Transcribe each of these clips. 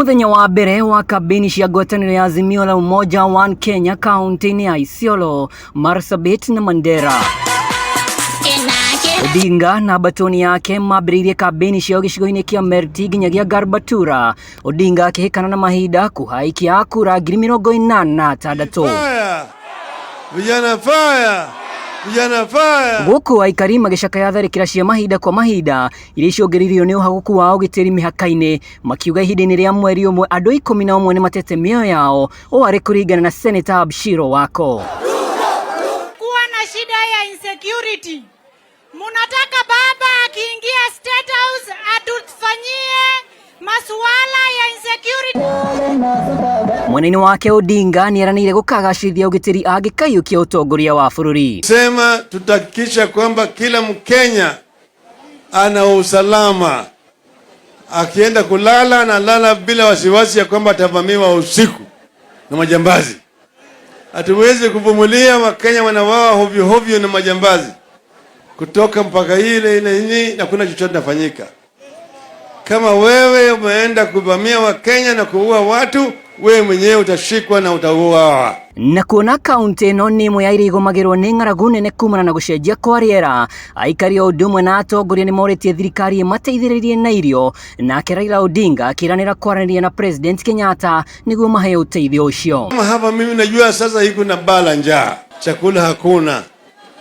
Mũthenya wa mbere wa kambĩini cia ngwatanĩro ya Azimio la Umoja One Kenya kaunti-inĩ ya Isiolo, Marsabit na Mandera. Odinga na batoni yake mambĩrĩirie kambĩini ciao gĩcigo-inĩ kĩa Merti nginyagia Garbatura. Odinga akĩhĩkana na mahinda kũhaikia kura 86,000. Vijana fire! Vijana fire! Gũkũ aikari magĩcakaya tharĩkĩra cia mahinda kwa mahinda iria icũngĩrĩirio nĩ ũhagũku wa ũgitĩri mĩhaka-inĩ, makiuga ihinda-inĩ rĩa mweri ũmwe andũ 11 nĩmatete mĩoyo yao, ũũ arĩ kũringana na Seneta Abshiro Wako. Kuwa na shida ya insecurity. Munataka baba akiingia State House atufanyie masuala ya insecurity. Mwena-inĩ wake Odinga nĩeranĩire gũkagacĩrithia ũgitĩri angĩkaiyũkia ũtongoria wa bũrũri. Sema tutahakikisha kwamba kila Mkenya ana usalama, akienda kulala analala bila wasiwasi ya kwamba atavamiwa usiku na majambazi. Hatuwezi kuvumilia Wakenya wanauawa hovyo hovyo na majambazi kutoka mpaka ile ile nini, na kuna chochote nafanyika. Kama wewe umeenda kuvamia Wakenya na kuua watu, wewe mwenyewe utashikwa na utauawa. Na kuona kaunti ĩno nĩ ĩmwe ya iria igũmagĩrwo nĩ ng'aragu nene kumana na gũcenjia kwa rĩera, aikari o ũndũ ũmwe na atongoria nĩ morĩtie thirikari ĩmateithĩrĩrie na irio, nake Raila Odinga akĩranĩra kwaranĩria na President Kenyatta nĩguo maheo ũteithio ũcio. Kama hapa mimi najua sasa iko na bala njaa, chakula hakuna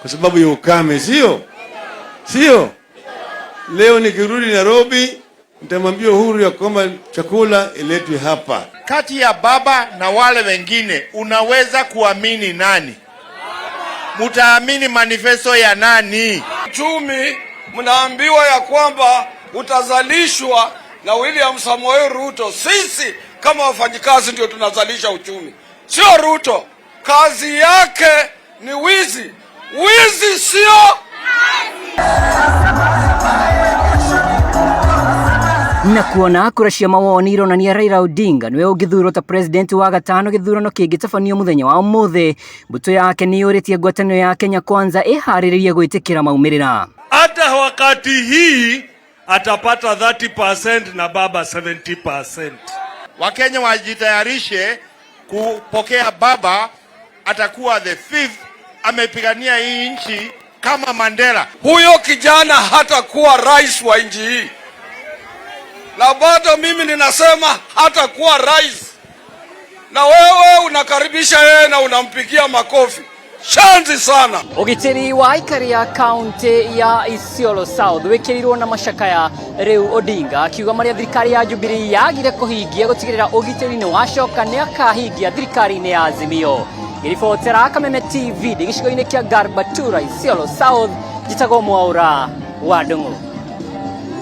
kwa sababu ya ukame, sio sio? Leo nikirudi Nairobi nitamwambia Uhuru ya kwamba chakula iletwe hapa. Kati ya baba na wale wengine unaweza kuamini nani? Mutaamini manifesto ya nani? Uchumi mnaambiwa ya kwamba utazalishwa na William Samoei Ruto. Sisi kama wafanyikazi ndio tunazalisha uchumi, sio Ruto. Kazi yake ni wizi. Wizi sio Na kuona kura cia mawoni ironania Raila Odinga niwe ũngĩthurwo ta president wa gatano gĩthurano kĩngĩtabanio mũthenya wa ũmũthĩ, mbũtũ yake nĩyũrĩtie ngwatanĩro ya Kenya Kwanza ĩharĩrĩrie gwĩtĩkĩra maumĩrĩra. Hata wakati hii atapata 30% na baba 70%. Wakenya wajitayarishe kupokea baba, atakuwa the fifth, amepigania hii nchi kama Mandela. Huyo kijana hatakuwa rais wa nchi hii, na bado mimi ninasema hatakuwa rais, na wewe unakaribisha yeye na unampigia makofi. Shanzi sana. Ũgitĩri wa aikari a kaunti ya Isiolo South wĩkĩrĩirwo na macakaya rĩu Odinga akiuga marĩa thirikari ya Jubilee yagire kũhingia gũtigĩrĩra ũgitĩri nĩ wacoka nĩ akahingia thirikari-inĩ ya Azimio. Ngĩribotera Kameme TV ndĩ gĩcigo-inĩ kĩa Garbatura, Isiolo South, njĩtagwo Mwaũra wa Ndung'u.